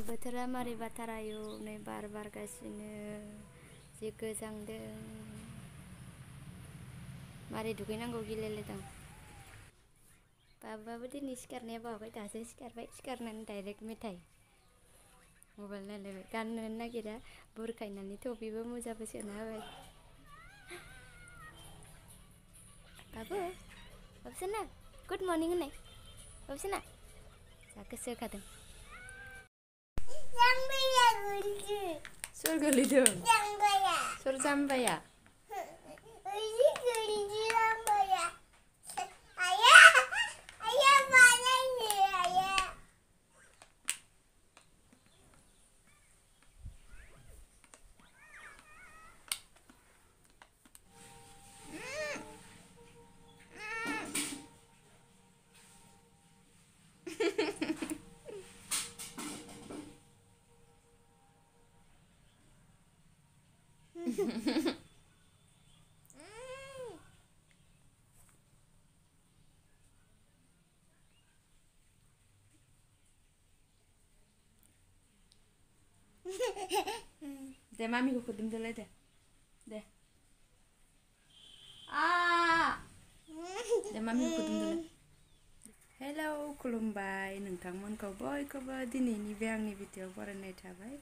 बोथोरा मारै बाथारायो नै बार बारगासिनो जि गोजांदों मारै दुगैनांगौ गिलायलायदों बाबुआबो दिनै सिखारनाया बावाखै दासो सिखारबाय सिखारनानै डाइरेक्ट मेथाइ मबाइल नायलायबाय गाननो नागिरा बुरखायनानै टफिबो मुजाबो सोना होबाय बाबु बाबुसोना गुड मर्निं होननाय बाबुसोना जा गोसो होखादों सोर गोलैदों सोर जाम्बाया deh mami kukudim dulu deh deh deh mami kukudim dulu hello खुलुमबाय नोंथांमोनखौ बयखौबो दिनैनि बे आंनि भिडिअ बरायनाय थाबाय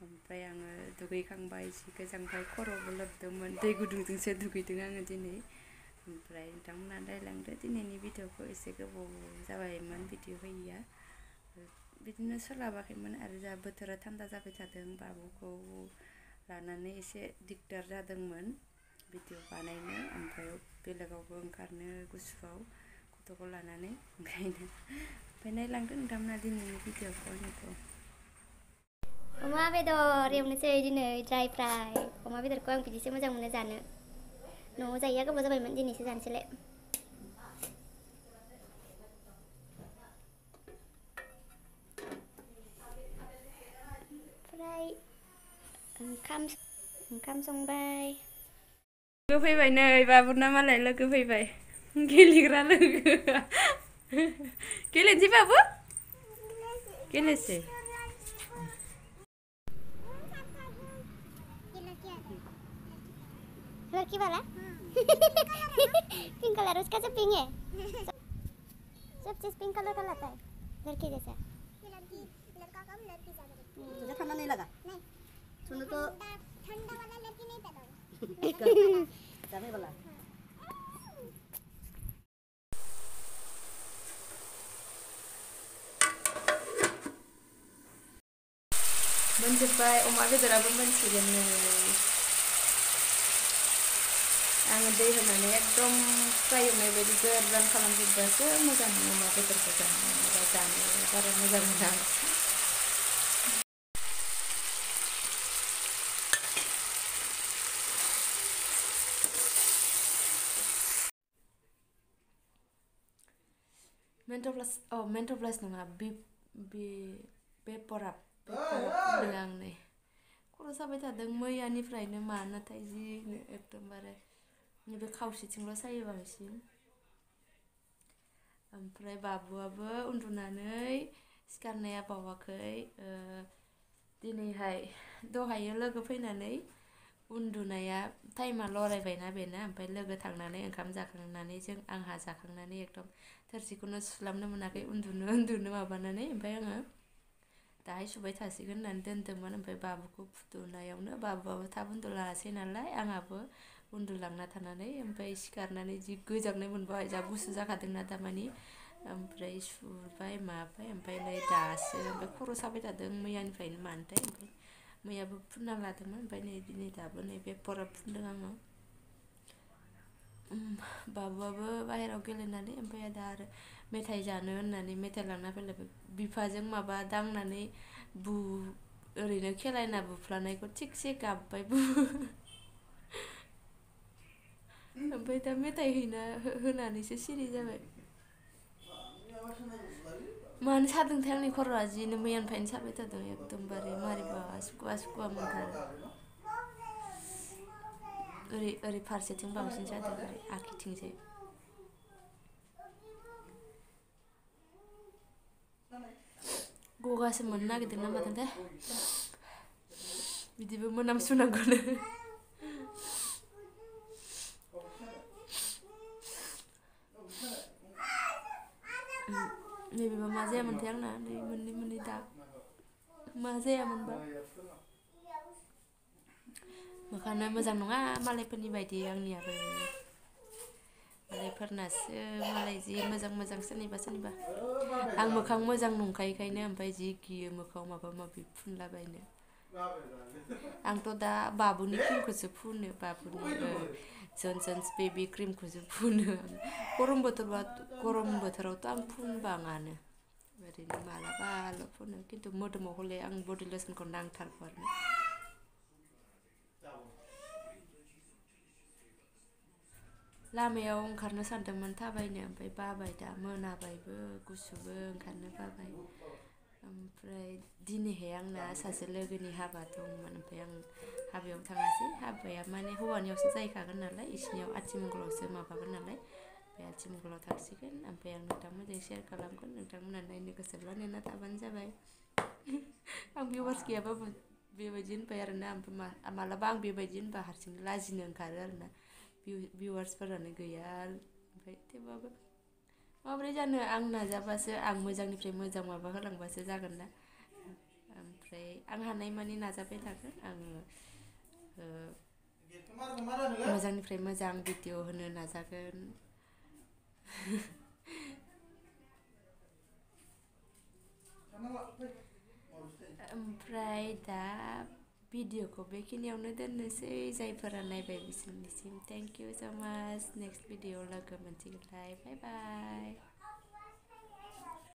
ओमफ्राय आङो दुगैखांबाय जि गोजांबाय खर'बो लोबदोंमोन दै गुदुंजोंसो दुगैदों आङो दिनै ओमफ्राय नोंथांमोना नायलांदो दिनैनि भिडिअखौ एसे गोबाव जाबायमोन भिडिअ होयैया बिदिनो सोलाबाखैमोन आरो जा बोथोरा थान्दा जाबाय थादों बाबुखौ लानानै एसे दिगदार जादोंमोन भिडिअ बानायनो ओमफ्राय बेलेगावबो ओंखारनो गुसुआव गथ'खौ लानानै ओंखायनो ओमफ्राय नायलांदो नोंथांमोना दिनैनि भिडिअखौ आंनिखौ अमा बेदर एवनोसै दिनै ड्राइ फ्राइ अमा बेदरखौ आं बिदिसो मोजां मोनो जानो न'आव जायैया गोबाव जाबायमोन दिनैसो जानोसैलाय ओमफ्राय ओंखाम संबाय लोगो फैबाय नै बाबुना मालाय लोगो फैबाय गेलेग्रा लोगो गेलेनोसै बाबु गेलेसै लड़की वाला पिंक कलर उसका जो पिंक है सब चीज पिंक कलर का लाता है लड़की जैसा लड़का कम लड़की ज्यादा तुझे ठंडा नहीं लगा नहीं सुनो तो ठंडा वाला लड़की नहीं पैदा होगा जाने वाला मोनजोब्बाय अमा बेदराबो मोनसिगोन नै आङो दै होनानै एकदम फ्राय एवनाय बायदि गोरान खालामजोब्बासो मोजां मोनो अमा बेदरखौ जानो बारा मोजां मोना मेन्ट'प्लास नङा बेपराब होनदों आं नै खर' साबाय थादों मैयानिफ्रायनो मानोथाय जिनो एकदमबारे नैबे खावसेथिंल' सायो बांसिन ओमफ्राय बाबुआबो उन्दुनानै सिखारनाया बावाखै दिनैहाय दहायो लोगो फैनानै उन्दुनाया टाइमा लरायबायना बेना ओमफ्राय लोगो थांनानै ओंखाम जाखांनानै आंहा जाखांनानै एकदम थोरसिखौनो सुस्लाबनो मोनाखै उन्दुनो माबानानै ओमफ्राय आङो दाहाय सुबाय थासिगोन होननानै दोन्दोंमोन ओमफ्राय बाबुखौ फुदुनायावनो बाबुआबो थाब उन्दुलाङासै नालाय आंहाबो उन्दुलांना थानानै ओमफ्राय सिखारनानै जि गोजांनाय मोनबाय जा गुसु जाखादोंना दामानि ओमफ्राय सुबाय माबाय ओमफ्राय नै दासो ओमफ्राय खर' साबाय थादों मैयानिफ्रायनो मानोथाय ओमफ्राय मैयाबो फुनना लादोंमोन ओमफ्राय नै दिनै दाबो नै बेपराब फुनदों आङो बाबुआबो बाहेरायाव गेलेनानै ओमफ्राय दा आरो मेथाइ जानो होननानै मेथाइ लांना फैलायबाय बिफाजों माबा दांनानै ओरैनो खेलायना बुफ्लानायखौ थिगसे गाबबाय ओमफ्राय दा मेथाइ होनानैसो सिरि जाबाय मानो सादोंथाय आंनि खर'आ जिनो मैयानिफ्रायनो साबाय थादों एकदमबारे मारैबा सुखुवा मोनथारो ओरै फारसेथिं बांसिन जादों ओरै आखिथिंजाय गगासो मोननो नागिरदों ना मादोंथाय बिदिबो मोनामसुनांगौनो नैबेबा मा जायामोनथाय आंना नै मोननै दा मा जायामोनबा मोखाङानो मोजां नङा मालायफोरनि बायदि आंनियाबो मालायफोरनासो मालाय जि मोजां सोरनिबा आं मोखां मोजां नंखायोखायनो ओमफ्राय जि गियो मोखाङाव माबा माबि फुनलाबायनो आंथ' दा बाबुनि क्रिमखौसो फुनो बाबुनि जनसन्स बेबि क्रिमखौसो फुनो गरम बोथोरावथ' आं फुनबाङानो ओरैनो मालाबाल' फुनो खिन्थु मोदोमाव हले आं बडि लसनखौ नांथारगौ आरो लामायाव ओंखारनो सानदोंमोन थाबायनो ओमफ्राय बाबाय दा मोनाबायबो गुसुबो ओंखारनो बाबाय ओमफ्राय दिनैहाय आंना सासे लोगोनि हाबा दंमोन ओमफ्राय आं हाबायाव थाङासै हाबाया माने हौवानियावसो जाहैखागोन नालाय इसिनियाव आथिमंगलावसो माबागोन नालाय ओमफ्राय आथिमंगलाव थांसिगोन ओमफ्राय आं नोंथांमोनजों शेयार खालामगोन नोंथांमोना नायनो गोसोब्ला नायना थाबानो जाबाय आं भिउवार्स गैयाबाबो बेबायदि होनबाय आरोना ओमफ्राय मालाबा आं बेबायदि होनबा हारसिं लाजिनो ओंखारो आरोना भिउवार्सफोरानो गैया ओमफ्राय थेवबाबो माबोरै जानो आं नाजाबासो आं मोजांनिफ्राय मोजां माबा होलांबासो जागोन ना ओमफ्राय आं हानायमानि नाजाबाय थागोन आङो मोजांनिफ्राय मोजां भिडिअ होनो नाजागोन ओमफ्राय दा भिडिअखौ बेखिनियावनो दोननोसै जायफोरा नायबाय बिसोरनिसिम थेंक इउ स' माच नेक्स्ट भिडिअ लोगो मोनसिगोनलाय बाय बाय